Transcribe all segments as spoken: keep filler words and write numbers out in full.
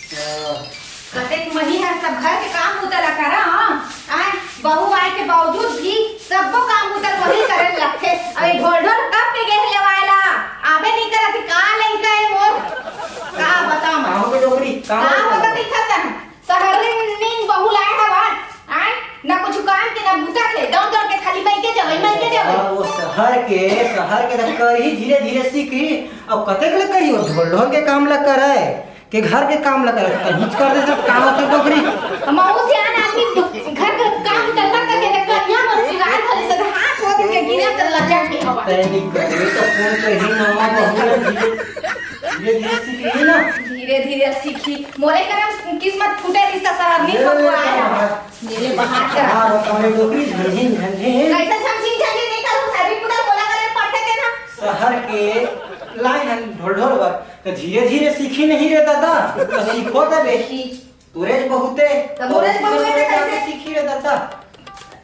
कतेक मही ह सब घर के काम बुता ला करा, हाँ? आय, बहू आय के बावजूद भी सब्बो काम बुता वही करे लगथे। अबे ढोल ढोल कब के गे हे लेवाय ला? आबे नहीं करत हे, का लइका हे मोर? का बताओ मैं? कहाँ के डोकरी? कहाँ कहाँ के होगा डोकरी? दिखत हे? सहरिन बहू लाय हवा, आय? ना कुछ काम के, ना बुता के, दौड़ दौड़ के खाली मइके जावई, मइके जावई। हाँ, वो सहर के, सहर के त करही, धीरे धीरे सीखही। अब कतेक ले कही वो ढोल ढोल के काम ला करय, के घर के काम ला करय, तहीच कर दे सब काम के डोकरी। हम वो सियान आदमी घर के काम करता करके त करिया में बिगाड़ धरे से हाथ हो के गिरे त लजा के हवा। तैं नहीं करे त कौन कही ना, बहुत धीरे धीरे धीरे सीखही ना। धीरे धीरे सीखही। मोरे करम किस्मत फूटे रिश्ता सहर नहीं ले, ले, पकवाया। ले, ले। ले ले बाहर कर। हाँ, बताओ, डोकरी झनझिन, झनझिन। कैसे झनझिन, झनझिन नहीं करूँ? सभी पूरा बोला करे पढ़ते थे ना। सहर के लाइन हम ढोल ढोल बर। तो धीरे धीरे सीखी नहीं रे दादा। तो सीखो तबे। सीख। तुरेज बहुते। तो तुरेज बहुते तो कैसे? सीखी रे दादा।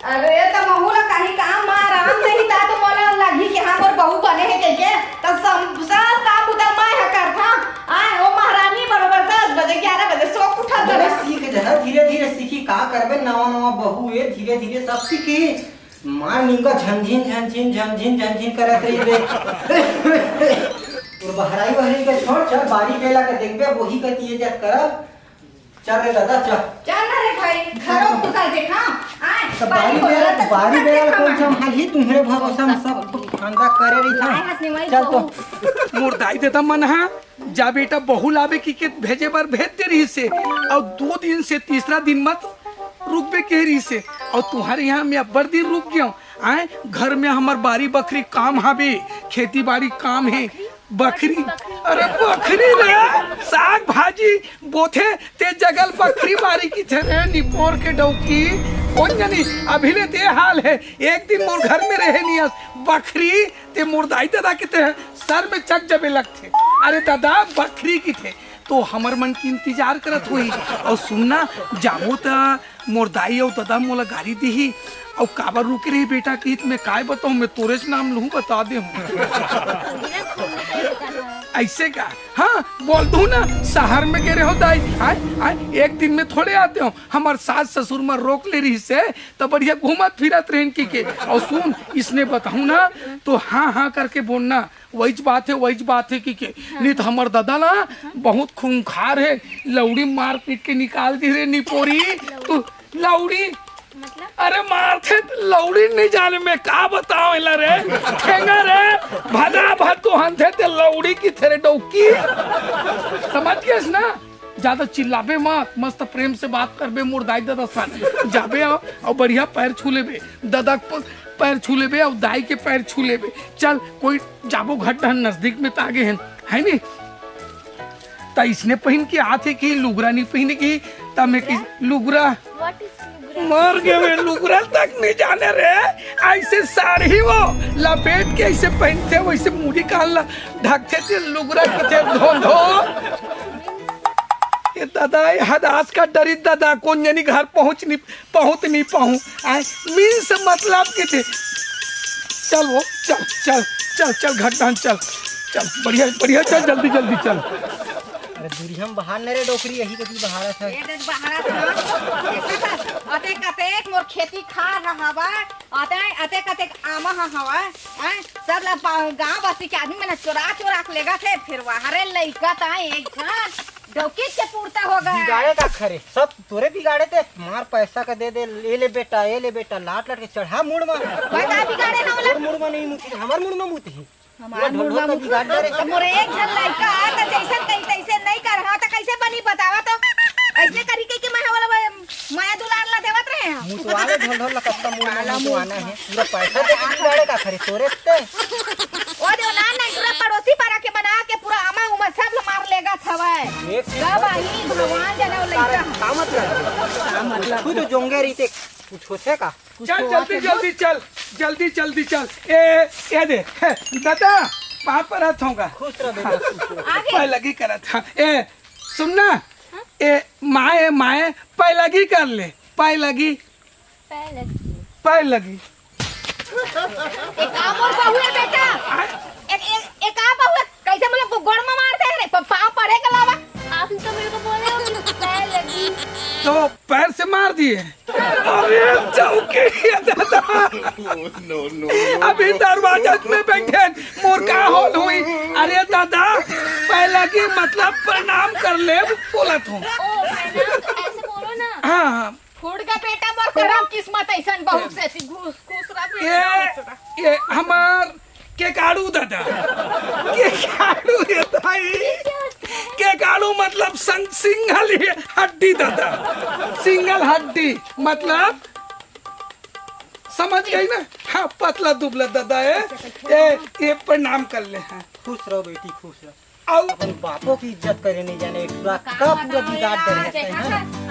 अरे, त महू ला कहीं काम म आराम नहीं ता तो मोला लगी कि हाँ, मोर बहू बने हे कहिके, त सब, सब काम बुता मैं ह करथा। आय, ओ महारानी बरोबर दस बजे, ग्यारह बजे सो उठत अरे, हवे। सीख जरा, धीरे धीरे सीखी, का करबे, नवा नवा बहू ए, धीरे धीरे सब सीखी। मार निंगा झनझिन, झनझिन, झनझिन, झनझिन करत रहिबे। तोर बहराई वहराई के छोड़, चल बारी बेला के देखबे, वही कती ये जात करब। चल रे दादा, चल। चल ना रे भाई, घरों को कर देख, हाँ? आय, तो बारी बारी बेरा, बोलत बारी सब बेरा देख कौन हमारे। संभाली? तुम्हरे भरोसा में सब फंदा करे रही था। आय हंसने वाली चल तो। बहू। मोर दाई ददा मन हा, जा बेटा बहू लाबे कहिके भेजे बर भेज दे रहिसे, अउ दो दिन से तीसरा दिन मत रुकबे कहे रहिसे, अउ तुम्हरे यहाँ मैं अब्बड़ दिन रुक गेंव। आय, घर में हमर बारी बखरी काम हाबे, खेती बाड़ी काम हे, बखरी, अरे बखरी रे, साग भाजी बोथे, ते जगल बखरी बारी कथे रे, निपोर के डौकी। कोन जनी, अभी ले ते हाल हे, एक दिन मोर घर में रहे नियस, बखरी, ते मोर दाई ददा कथे, सर में चक जबे लगथे। अरे ददा, बखरी कथे, तो हमर मन के इंतजार करत होही। अउ सुन ना, जाबो त मोर दाई अउ ददा मोला गारी दिही। अउ काबर रुके रही बेटा कहित, मैं काय बताऊं, मैं तोरेच नाम लूहूं, बता दे हूं। अइसे का? हाँ, बोल दूं ना, सहर में गे रहेंव दाई, आय, आय, एक दिन में थोड़े आते हंव, हमर सास ससुर मन रोक ले रहिसे, त बढ़िया घूमत फिरत रहेन कहिके। अउ सुन, इसने बताहूं ना, तो हाँ, हाँ करके बोलना, वहीच बात हे, वहीच बात हे कहिके। हाँ। नहीं तो हमर ददा ना बहुत खूंखार हे, लौड़ी मार पीट के निकाल दी रे निपोरी। तू लौड़ी? मतलब? अरे मारथे त लौड़ी नहीं जाने मैं का बताओं एला रे। ठेंगा रे, भदा भद तो हंथे ते लौड़ी कथे रे डौकी। समझ गेस ना? ज्यादा चिल्लाबे मत, मस्त प्रेम से बात करबे मोर दाई ददा सन। जाबे अउ, अउ बढ़िया पैर छू लेबे, ददा के प-, पैर छू लेबे अउ दाई के पैर छू लेबे। चल कोई जाबो घर डहन नजदीक में त आगे हन, है नी? त इसने पहिन के आथे कि लुगरा नहीं पहिने कि, त मैं कि लुगरा What is लुगरा? मर गे मैं, लुगरा तक नहीं जाने रे। अइसे साड़ी वो लपेट के अइसे पहिनथे, वइसे मुड़ी कान ला ढकथे ते लुगरा कथे धोंधो। ये ददा, ये हदास का डरी ददा, कोन जनी घर पहुंच नहीं, पहुंच नहीं पाऊं। आय, मीन से मतलब कथे। चल वो, चल, चल, चल, चल, घटन चल, चल, बढ़िया, बढ़िया, चल, जल्दी, जल्दी चल। अरे दूरिहा म बहार न रे डोकरी, यही कती बहारत हे। ए देख बहारत हे। अतेक, अतेक मोर खेती खार ह हवय, अतेक, अतेक, अतेक आमा ह हवय, हैं? सब ला बा-, गांव बस्ती के आदमी मन चोरा चोरा के लेगत हे, फेर वहारे लइका त एक झन डौकीच के पुरता हो गे। बिगाड़े का खरे, सब तोरे बिगाड़े ते। मार पैसा का दे दे, ए ले बेटा, ए ले बेटा, लाट लाट के चढ़ा मुड़ म। मैं का बिगाड़े हंव ओला? तोर मुड़ म नहीं मुती, हमर मुड़ म मुती। हमार मुड़ म मुती। त मोरे एक झन लइका आ, त जइसन कही तइसे नइ कर, हाँ, त कइसे बनी बतावा तो? अइसने करी कही के मैं ह ओला मया दुलार ला देवत रहे हंव। मुतवा ले ढोल ढोल ला, कतका मुड़ म मुतवाना हे। पूरा पैसा दे के बिगाड़े का खरे तोरे ते। ओ देव ना, ना, पूरा पड़ोसी पारा के बना के पूरा आमा उमा सब ल मार लेगत हवय। एक चीज कब आही भगवान जने ओ लइका ह। का मतलब? का मतलब? खुद जोंगे रहिते कुछ होथे का? चल, जल्दी, जल्दी चल, जल्दी, जल्दी चल। ए, ए दे, हे, दादा, पाँव परत हंव गा। खुश रह बेटा, खुश रह। आगे। पैलगी करत हंव। ए, सुन ना, ए, माय, माय, पैलगी कर ले, पैलगी। पैलगी। पैलगी। ए, का मोर बहू हे बेटा? ए, ए, ए, का बहू हे? कइसे मोला गो-, गोड़ म मारथे रे? प-, पाँव परे के अलावा? आप तो मेरे को बोले हो कि तो पैर से मार दिए। अरे चौकी, ये दादा, अभी दरवाजा में बैठे, मोर का हाल हुई? अरे दादा, पहला की मतलब प्रणाम कर ले, बोलत हूँ। ओ, प्रणाम तो ऐसे बोलो ना। हाँ, हाँ। फूट गे बेटा, मोर करम किस्मत अइसन बहू से, ऐसी घूस, घूस रख ये, बेटा। ये हमार केकाड़ू दादा, केकाड़ू ये दाई, केकाड़ू मतलब सं-, सिंगल ही हड्डी दादा, सिंगल हड्डी मतलब, समझ गई ना? हाँ, पतला दुबला दादा है। ए, ये प्रणाम कर ले। हाँ। खुश रहो बेटी, खुश रहो। अउ अपन बापो की इज्जत करे नहीं जाने, पूरा का पूरा बिगाड़ दे रहते हैं।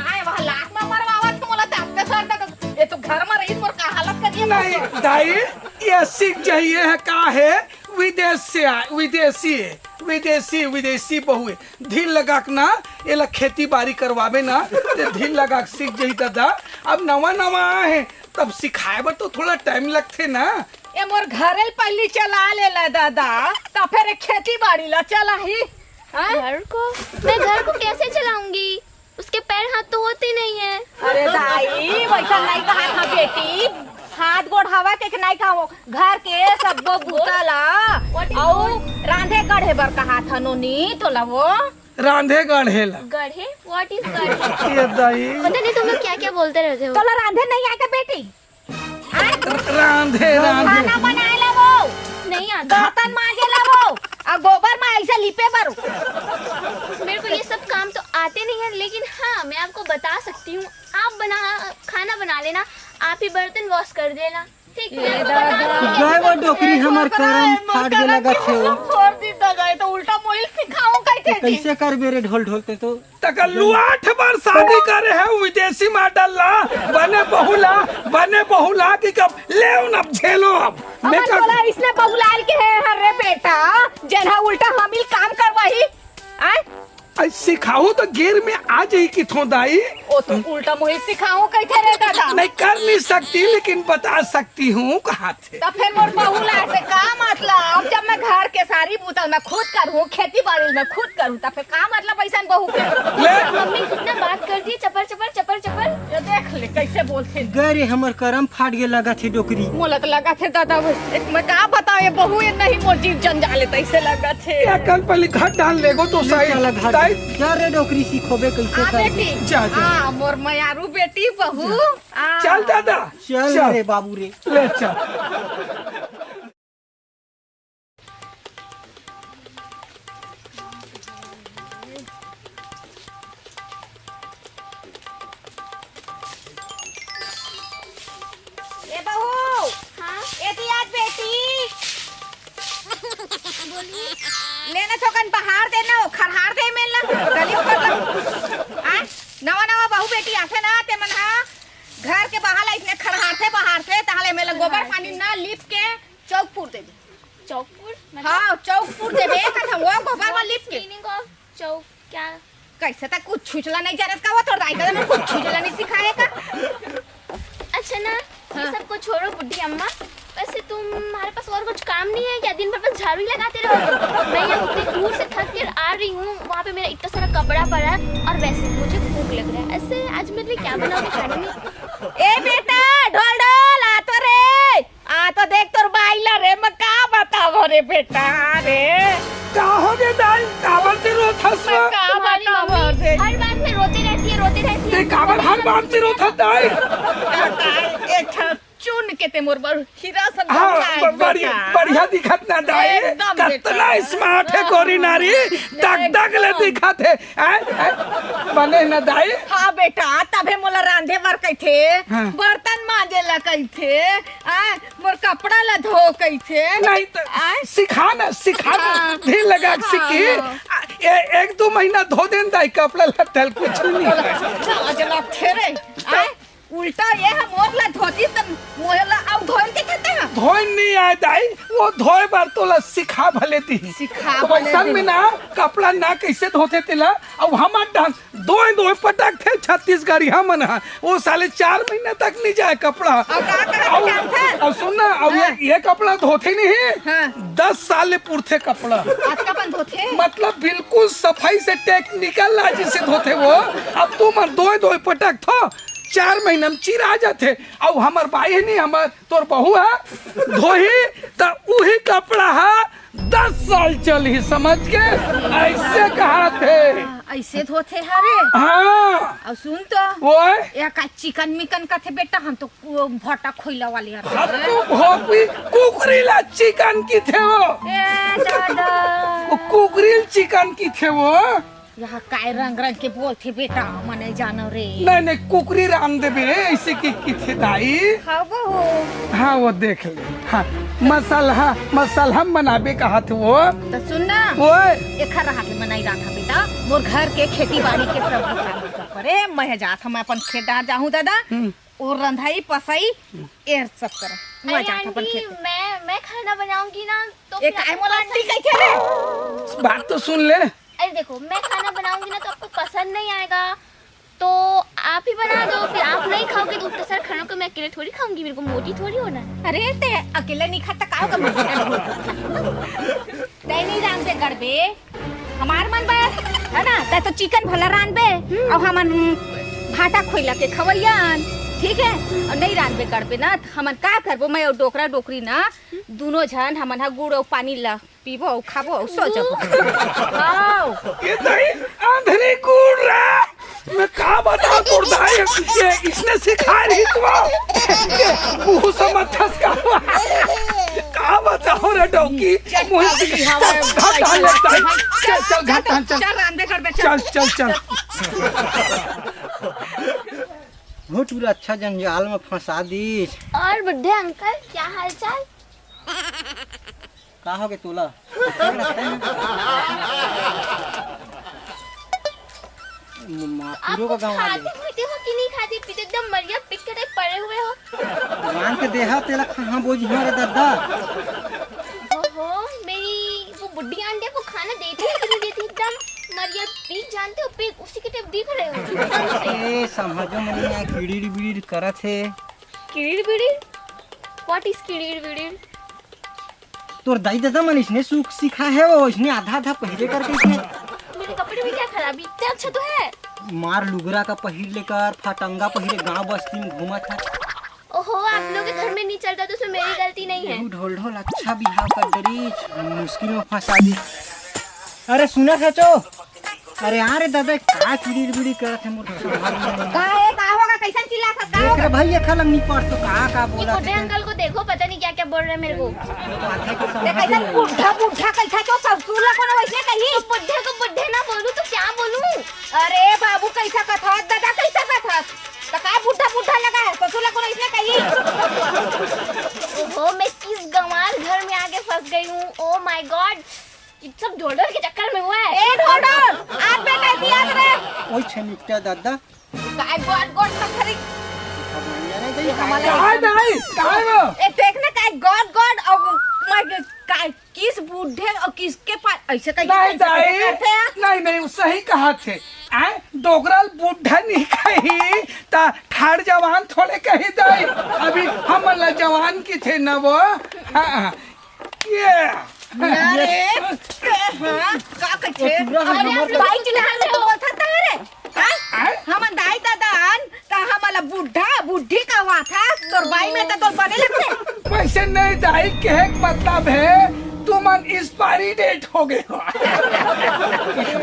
आए वहाँ लात में मरवावत तो मोला तब के सर तक, ये तो घर में रही, मोर का हालत कर दिया। नहीं दाई, ये सीख जाइए है का है, विदेश से आए, विदेशी है, विदेशी, विदेशी बहू है। धीर लगा के ना, एला खेती बाड़ी करवाबे ना, ते धीर लगा के सीख जाही दादा। अब नवा नवा आए हैं, तब सिखाए बर तो थोड़ा टाइम लगथे ना। ए मोर घरे ल पहिली चला लेला दादा, त फेर ए खेती बाड़ी ला चलाही। हाँ? घर को, मैं घर को कैसे चलाऊंगी? उसके पैर हाथ तो होते नहीं है। अरे दाई, वैसा नहीं कहा था बेटी, हाथ गोड़ हवा के नहीं कहा, घर के सब्बो बूता ला। What is अउ good? रांधे गढ़े बर कहा था नोनी तोला वो। रांधे गढ़े ला। गढ़े? What is गढ़े? ये दाई। पता नहीं तुम लोग क्या क्या बोलते रहते हो। तोला रांधे नहीं आएगा बेटी? आए? रांधे, रांधे। खाना बनाए ला वो। नहीं आता। बर्तन मांजे ला वो। अउ गोबर में ऐसा लिपे बर। मेरे को ये सब काम तो आते नहीं है, लेकिन हाँ, मैं आपको बता सकती हूँ, आप बना, खाना बना लेना, आप ही बर्तन वॉश कर देना। ठीक है, ये आपको बता दादा। दूंगी। जय वो डोकरी, हमर करम फाट गे लगत हे। फोड़ दी दादा, ये तो उल्टा मोहिल सिखाओ कैसे तो जी? कैसे करबे रे ढोल ढोल ते तो? तका लुआठ बार शादी करे है विदेशी मॉडल ला, बने बहुला, बने बहुला कि कब ले अब झेलो अब। मैं हमर का तोला इसने बहुलाल के है हर रे बेटा, जेन हा उल्टा हमिल काम करवाही। आय? अरे सिखाहू तो गेर में आ जाही किथों दाई। ओ तो उल्टा मोही सिखाहू कैसे रे दादा? नहीं कर नहीं सकती, लेकिन बता सकती हूँ कहा थे। तो फिर मोर बहू ला से का मतलब? जब मैं घर के सारी बूता मैं खुद करूँ, खेती बाड़ी मैं खुद करूँ, तो फिर का मतलब ऐसा बहू के? ले। मम्मी कितना बात करती है, चपर चपर चपर चपर। ये देख ले कैसे बोलते। गए रे हमर करम फाट गे लगा थे डोकरी। मोला तो लगा थे दादा, वो एक मैं का बताऊँ, ये बहू ये नहीं मोर जीव जंजाल है, तैसे लगा थे। ये कल पहले घर डाल लेगो तो ले सही। चला घर। ताई। क्या रे डोकरी सीखोबे कैसे आ करबे? बेटी। जा, जा। आ, मोर मयारू बेटी बहू। आ। चल दादा। चल चल। रे बाबू रे। ले चल। ए बहू। हाँ? ए दी आज बेटी। बोलिए। लेना थोकन बहार देना, खरहार दे मेला। गली खोल। आ? नवा नवा बहू बेटी आथे ना, ते मन हा घर के बाहर ला इतने खरहारथे, बहारथे, ताहले मेला गोबर पानी ना लिप के चौक पूर देबे। चौक पूर? मतलब? हाँ, चौक पूर देबे, का था वो गोबर में लिप के। Meaning of चौक क्या? कैसे तक कुछ छुचला नहीं जानत का वो तोर दाई का कुछ छुचला नहीं सिखाए का। अच्छा ना, ये हाँ। सब को छोड़ो बुड्ढी अम्मा, वैसे तुम्हारे पास और कुछ काम नहीं है क्या? दिन भर बस झाड़ू ही लगाते रहो। मैं यहाँ उतनी दूर से थक कर आ रही हूँ, वहाँ पे मेरा इतना सारा कपड़ा पड़ा है और वैसे मुझे भूख लग रहा है। ऐसे आज मेरे लिए क्या बनाओगे खाने में? ए बेटा, ढोल ढोल, आ तो रे। आ तो देख तोर बाई ला रे, मैं का बतावो रे बेटा रे। का हो गे दाई, काबर ते रोथस? मैं का तुम्हारी बतावो मम्मी रे। हर बात में रोती रहती है, रोती रहती है। ते काबर हर बात में रोथस दाई? ए छ-, चुन के ते मोर बर हीरा सन हाँ, दिखाए ब-, बढ़िया, बेटा। बढ़िया दिखत ना दाई। एकदम कतना बेटा। Smart है हाँ, गोरी नारी, एकदम। दग दग ले दिखत है। आय, आय, बने न दाई? हाँ बेटा, तभे मोला रांधे बर कहिथे, हाँ। बर्तन मांजे ला कहिथे, आय, मोर कपड़ा ला धो कहिथे। नहीं तो आय? सिखा ना, सिखा ना, हाँ। धीर लगा के हाँ, सीखी। हाँ। आ, ए-, एक दो महीना धो देन दाई कपड़ा लत्ता ल, कुछ नहीं। आज लगथे रे, आय? उल्टा ये ह मोर ला धोतिस त मोर ला अउ धोइन के खेते ह। धोइन नहीं आय दाई, वो धोए बर तोला सिखा भले दी। सिखा तो भले वैसन दी। में ना कपड़ा ना कैसे धोथे तेला, अउ हमर डांस दोए दोए पटक थे छत्तीसगढ़िया मन ह। वो साले चार महीना तक नहीं जाए कपड़ा। अउ का करे अउ, जानथस? अउ सुन ना, अउ ये, हाँ। ये कपड़ा धोथे नहीं, हाँ। दस साल ले पुरथे कपड़ा। आज का बंद होथे? मतलब बिल्कुल सफाई से technical लाजी से धोथे वो। अब तुमन दोय दोय पटक थो, चार महीना में चिरा जाथे। अउ हमर बाई हे नी, हमर तोर बहू हे, धोही, त उही कपड़ा ह दस साल चलही, समझ के? अइसे कहाथे। अइसे धोथे हरे। हाँ। अउ सुन तो, ओए। या का चिकन मिकन कथे बेटा, हम तो वो भाटा खोइला वाले हरे। अब तू भोपी कुकरी ला चिकन किथे वो। ए दादा। वो कुकरी ला चिकन किथे वो। यहाँ काय रंग रंग के बोलथे बेटा, मैं नहीं जानो रे। नहीं, नहीं, कुकरी रांध देबे, अइसे के किथे दाई। हाँ, वो। हाँ, वो देख ले। हाँ, मसलहा, मसलहा बनाबे कहाथे वो। त सुन ना। ओए। एखर हाथ में नहीं रहा था बेटा, मोर घर के खेती बाड़ी के सब काम करे। मैं जात हूँ, मैं अपन खेत डार जाहूँ दादा। हम्म। वो रंधाई पसई, एर सब करे। मैं अरे जात हूँ अपन आंटी, खेत। मैं, मैं खाना बनाऊंगी ना, तो एक फिर आए आपको मोला पसंद आंटी कहिथे रे। बात तो सुन ले। अरे देखो, मैं खाना बनाऊंगी ना, तो आपको पसंद नहीं आएगा, तो आप ही बना दो। फिर आप नहीं खाओगे तो उतना सारा खाना को मैं अकेले थोड़ी खाऊंगी, मेरे को मोटी थोड़ी होना है। अरे, ते अकेले नहीं खाता, का होगा? तै नहीं रांधबे करबे, हमार मन बर, है ना? तै तो चिकन भला रांधबे, अउ हमन भाटा खोइला के खवैया हन, ठीक है? अउ नहीं रांधबे करबे ना, त हमन का करबो? मैं अउ डोकरा डोकरी ना, दूनों झन हमन ह गुड़ अउ पानी ला पीबो अउ खाबो अउ सो जाबो। आओ। ये तो ही आंधरी गुड़ रे। मैं का बताऊं तोर दाई, ये इसने सिखाय रही तो। ये मुंह समझ थस का। का बताओ रे डौकी, मुंह से चल, चल, घाट हाल लगता है। चल, चल, घाट हाल, चल। चल, रांधे घर में चल। चल, चल, चल। वो टूरा अच्छा जंजाल में फंसा दीस। और बुड्ढे अंकल, क्या हाल चाल? का हो गे तोला? माँ, पूरो का गाँव वाले। खाते पीते हो कि नहीं खाते पीते? एकदम मरिया पिक के टाइप पड़े हुए हो। भगवान के देहा तेला कहाँ बोझी हो रे दादा? ओहो, मेरी वो बुड्ढी आंटी को खाना देती है कि नहीं देती? एकदम मरिया पिक, जानते हो, पिक उसी के टाइप दिख रहे हो एकदम से। ए, समझो मन नहीं आया, किड़ीड़ बिड़ीड़ करत हे। किड़ीड़ बिड़ीड़? What is किड़ीड़ बिड़ीड़? तोर दाई ददा मन इसने सुख सिखा है, वो इसने आधा आधा पहिरे करके इसने। मेरे कपड़े में क्या खराबी, इतने अच्छा तो है। मार लुगरा का पहिर लेकर, फटंगा पहिरे गांव बस्ती में घूमत है। ओहो, आप लोग के घर में नहीं चलता तो उसमें मेरी गलती नहीं है। तू ढोल ढोल अच्छा बिहाव कर डरी, मुश्किल में फंसा दी। अरे सुना सचो, अरे हाँ रे दादा, का किड़ीड़ बिड़ीड़ करत है मोर समझ में नहीं। का है, का होगा, कैसन चिल्लात हस, का देख होगा? रे भाई, एखर लंग नहीं पड़तो, का, का ये बोला बुड्ढे थे? अंकल को देखो, पता नहीं क्या क्या बोल रहे हैं मेरे को। आधा के ते समझ कैसन नहीं। बुड्ढा, बुड्ढा कैसा तो ससुर ला कोनो वैसे कही? तो बुड्ढे को बुड्ढे ना बोलूं तो क्या बोलूं? अरे बाबू, कैसा कथस दादा, कैसा कथस? तो का बुड्ढा, बुड्ढा लगा है, ससुर ला कोनो इसने कही? ओहो, मैं किस गंवार घर में आके फंस गई हूँ, oh my God। ये सब ढोलढोल के चक्कर में हुआ है। ए ढोलढोल, आप पे नहीं दिया रे। ओए छनिकटा दादा। काय गोट गोट मत करी। भगवान जाने दे, ये हमारा काय दाई, काय वो? ए देख ना, काय गोट गोट और मैं काय किस बूढ़े और किसके पास ऐसे कहीं नहीं कैसे दाई, करते हैं? नहीं, नहीं, वो सही कहा थे। आए, डोकरल बूढ़ा नहीं कही, ता ठाड़ जवान थोड़े कही दाई। अभी हम ला जवान किथे ना वो। हाँ, हाँ। ये। अरे, हाँ, का कथे? ये पूरा अरे, हमर आप लोग बाइक चला रहे हो, बोलता था रे। हाँ? हाँ? हमन दाई ददा अन, त हमला बुढ़ा, बुढ़ी कहवा था, तोर बाई में त तोर बने लगथे। वैसे नहीं दाई, कहे के मतलब है, तुमन expiry date हो गए हो।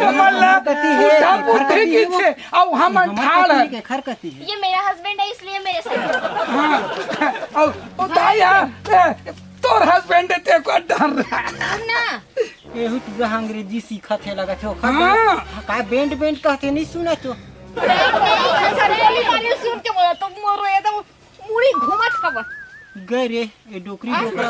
हमला कती है, बुढ़ा बुढ़ी कती है वो। किथे, अउ हमन हमर ठाड़ कती है। है, खर कती है। ये मेरा husband है, इसलिए मेरे साथ। हाँ, अउ, ओ दाई, हाँ, ए, तोर husband है, तेरे को डर रहा है। सुन ना। एहू टूरा ह अंग्रेजी सीखत हे लगत हे ओखर हाँ। का बेंट बेंट कहथे नहीं सुनत हो। बेंट नहीं, ऐसा बोली वाली सुन के बोला तो मोरो एकदम मुड़ी घूमत हवा। गए रे, ए डोकरी डोकरा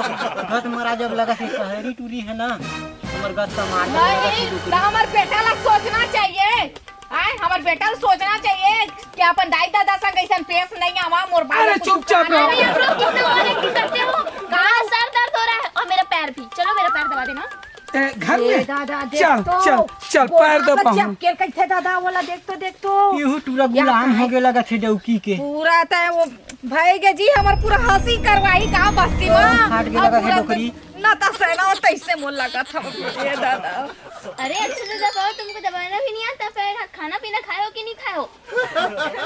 गत मरा जब लगत हे शहरी टूरी है ना, हमर गत का मार नहीं, लगत हे डोकरी। तो हमर बेटा ला सोचना चाहिए। आए, हमर बेटा ला सोचना चाहिए कि अपन दाई ददा संग ऐसन पेश नहीं आवा, मोर बाल अरे, में कुछ चुपचाप नुकसान रहो। नहीं। आप लोग कितना over acting करते हो। मेरा सर दर्द हो रहा है और मेरा पैर भी। चलो, मेरा पैर दबा देना। ए, घर ए, में? दादा, देख चल, तो, चल, चल, बोला पैर तो दबा हूँ। चक्कर कैसे दादा, बोला, देख तो, देख तो। इहू टूरा या गुलाम हो गया लगा थे डौकी के। पूरा तय वो भाई के जी, हमर पूरा हंसी करवाई का बस्ती में। फाट गया और लगा थे पूरा डोकरी। ना त सेना हो तैसे मोर लागत हव। ये दादा। अरे अच्छा दादा, कहो तुमको दबाना भी नहीं आता, फिर खाना पीना खाए हो कि नहीं खाए हो?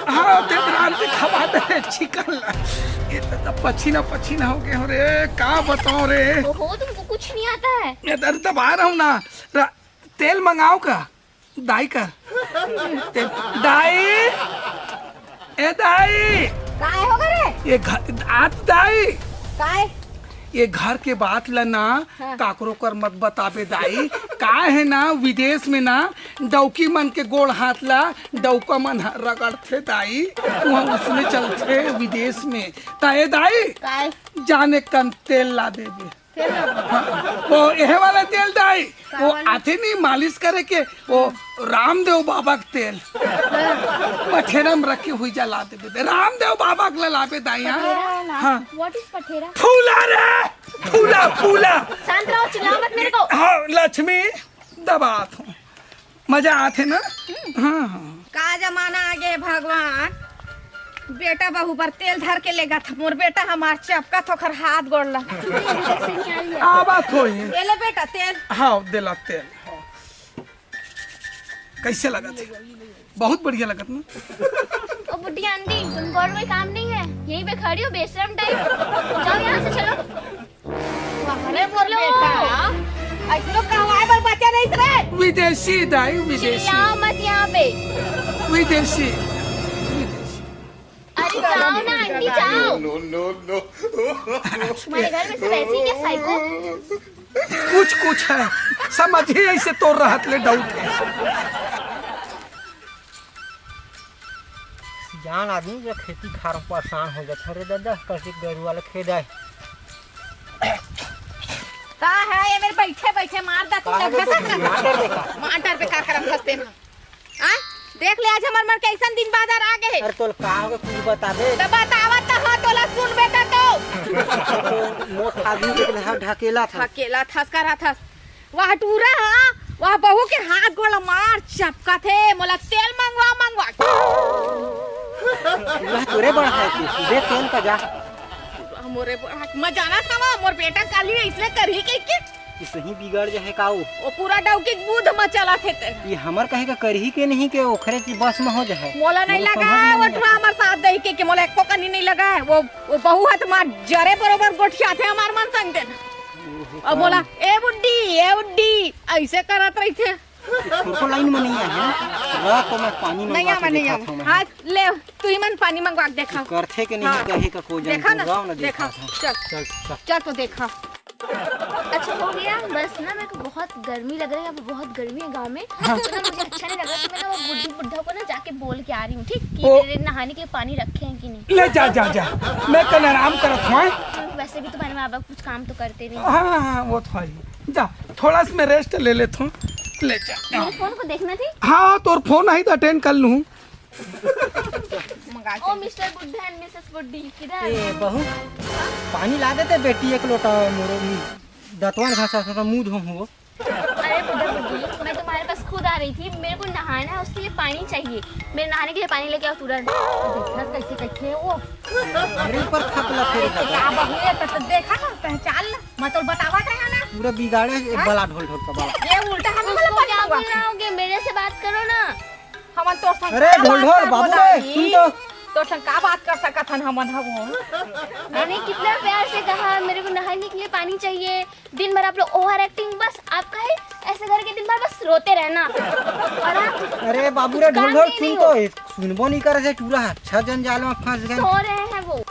हाँ, ते रांध के खवा दे चिकन ला। ये तो, तो पछीना पछीना हो गए हो रे, का बताओ रे। ओहो, तुमको कुछ नहीं आता है। ये दर्द दबा रहा हूँ ना। रा-, तेल मंगाओ का? दाई कर। ते, दाई, ए दाई। काय हो रे? ये घर, आत दाई। काय? ये घर के बात ला ना, हाँ। काकरो कर मत बताबे दाई। का है ना, विदेश में ना, डौकी मन के गोड़ हाथ ला, डौका मन ह-, रगड़थे दाई। वहाँ उसने चलथे विदेश में। त ए दाई, काय? जाने कन तेल ला देबे। तेल ला? हाँ, वो एहे वाला तेल दाई, का वो वाला? आथे नहीं मालिश करे के, वो रामदेव बाबा के तेल। हाँ। पठेरा में रखे हुई जा ला देबे। रामदेव बाबा के ला लाबे दाई, हाँ? पठेरा ना? हाँ। What is पठेरा? फूला रे, फूला, फूला। शांत रहो, चिल्लाओ मत मेरे को। हाँ, लक्ष्मी, दबात हूँ। मजा आथे ना? हाँ, हाँ। का जमाना आ गे भगवान, बेटा बहू बर तेल धर के लेगत ह। मोर बेटा हमार चपकत ह ओखर हाथ गोड़ ला। आवा थोई। ये ले बेटा तेल। हाँ, देला तेल। हाँ। कैसे लगत हे? बहुत बढ़िया लगत ना? ओ बुढ़िया आंटी, तुमको और कोई काम नहीं है? यहीं पे खड़ी हो बेशरम टाइप। जाओ यहाँ से, चलो। वाह रे मोर लो। बेटा, ऐसनो कहवाए बर बचे रहिस रे। विदेशी दाई, विदेशी। चिल्लाओ मत यहाँ पे। विदेशी, विदेशी। अरे जाओ ना आंटी, जाओ। No, no, no। तुम्हारे घर में सब ऐसे ही क्या साइको? कुछ कुछ है, समझ ही ऐसे तोर रहत ले डाउट है। सियान आदमी जो खेती खार में परेशान हो जात हे रे दादा, कल से गरु वाला खेद आए। का है ये मेरे बैठे बैठे मार दा तू का है लगभग रे, सब मार डर दे का? मार डर पे का करम फंसते ना। आ? देख ले आज हमर मन कैसन दिन बाजार आ गए। अरे तोल का हो गए कुछ बता दे। तो बतावा तो हो तोला सुनबे तो तो। मोट आदमी देख ले हा ढकेला था। ढकेला थस करा थस। वह टूरा हा, वह बहू के हाथ गोड़ मार चपका थे, मोला तेल मंगवा, मंगवा। वह तोरे बड़ा है तू, दे तेल का जा। मोरे बड़ा, मैं जाना था वो, मोर बेटा काली इसने करही के, के। कि सही बिगड़ जाए का वो? वो पूरा डौकी के बूध में चला थे ते। ये हमर कहे का करही के नहीं के ओखरे की बस में हो जाए। मोला नहीं मोला लगा समझ में वो नहीं टूरा आता। हमर साथ दही के, के मोला एको कनी नहीं लगा है। वो, वो बहू हाथ मार जरे बरोबर गोठिया थे हमार मन संग देना। अब बोला, "ए बुड्ढी, ए बुड्ढी," ऐसे करत रही थे। छोटो लाइन में नहीं आए हैं। रह तो मैं पानी नहीं मंगवा आवा, के नहीं दिखाता आवा। हूँ मैं। हाँ, ले, तू ही मन पानी मंगवा के देखा। करथे के नहीं हाँ। कहे का कोई जान देखा तो ना, रहो ना देखा। देखा था। चल। चल, चल। चल तो देखा। अच्छा हो गया, बस ना मेरे को बहुत गर्मी लग रही है, यहाँ पे बहुत गर्मी है गाँव में। हाँ। तो ना मुझे अच्छा नहीं लग रहा, तो मैं ना वो बुड्ढी बुड्ढा को ना जाके बोल के आ रही हूँ, ठीक? कि ओ। मेरे नहाने के लिए पानी रखे हैं कि नहीं। ले जा, जा, जा। मैं कल आराम करत हूँ। वैसे भी तुम्हारे माँ बाप कुछ काम तो करते नहीं। हाँ, हाँ, वो तो है ही। जा, थोड़ा सा मैं रेस्ट ले लेता हूँ। ले जा। मेरे फोन को देखना थी। हाँ, तोर फोन आई तो अटेंड कर लूँ। मंगा ओ के। मिस्टर बुड्ढा एंड मिसेस बुड्ढी, किधर? ए बहू, पानी ला देते बेटी एक लोटा, मोरो दतवन घासा थोड़ा मुंह धो हो। अरे बुड्ढा बुड्ढी, मैं तुम्हारे पास खुद आ रही थी, मेरे को नहाना है, उसके लिए पानी चाहिए। मेरे नहाने के लिए पानी लेके आओ तुरंत। देखना कैसे कैसे है वो। अरे ऊपर खपला फेर का बहू है तो, तो देखा ना, पहचान ला। मैं तो बतावा था ना। पूरा बिगाड़े एक हाँ? बला ढोल ढोल का बला। ये उल्टा हम उसको क्या बोल रहा हूँ कि मेरे से बात करो ना। हमन तोर संग अरे का ढोल बात ढोल करबो बाबू रे, दाई? सुन तो। तोर संग का बात कर सकत हन हमन ह वो? मैंने कितना प्यार से कहा मेरे को नहाने के लिए पानी चाहिए, दिन भर आप लोग ओवर एक्टिंग, बस आपका है ऐसे करके दिन भर बस रोते रहना। और आप अरे बाबू रे ढोल ढोल सुन तो। सुनबो नहीं करे से, पूरा अच्छा जंजाल में फंस गए। सो रहे हैं वो।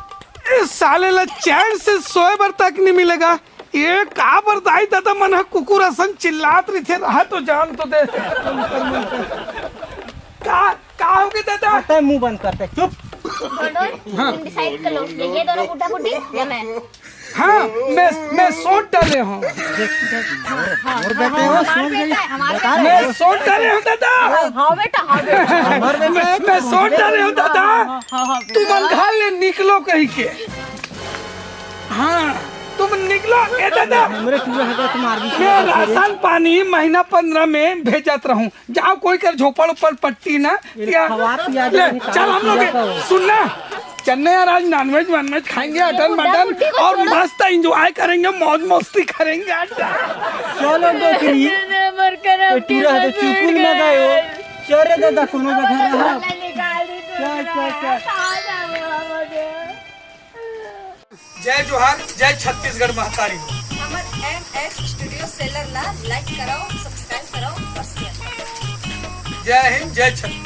इस साले ला चैन से सोए बर तक नहीं मिलेगा। ये का बर दाई ददा मन ह कुकुर असन चिल्लात रहिथे, रहा तो जान तो दे। का, का हो गे ददा? तै मुंह बंद कर, तै चुप। ढोल ढोल, हाँ। तुम डिसाइड कर लो, ये दोनों बुड्ढा बुड्ढी या मैं? हाँ, मैं, मैं सोच डाले हूँ। देख, देख, हाँ, हाँ, और हाँ, बेटे हाँ, हो, हमारे सोच बेटा गई। है, हमारे बता बेटा रहे है। हो। मैं सोच डाले हूँ ददा। हाँ, हाँ, बेटा है, मैं, मैं सोच डाले हूँ ददा। हाँ, हाँ, हाँ, तुम बेटा। अंधार ले निकलो कहीं के। हाँ, तुम निकलो, ए दादा। हमरे पूरा हगत मार दी। मैं राशन पानी महीना पन्द्रह में भेजत रहूं। जाओ कोई कर झोपड़ ऊपर पट्टी ना, ये या खवा पिया ले, दे, चल हम लोग, पिया का हो। सुन ना, चलना यार, आज नॉनवेज वॉनवेज खाएंगे, अटन मटन, और मस्त एंजॉय करेंगे, मौज मस्ती करेंगे आज। चलो डोकरी, ये टूरा तो चुकुल में गयो। चल रे दादा, कोनो जगह रहा। चल, चल, चल। जय जोहार, जय छत्तीसगढ़ महतारी। हमर एम एस स्टूडियो सेलर ला लाइक कराओ, सब्सक्राइब कराओ और शेयर कराओ। जय हिंद, जय छत्तीसगढ़।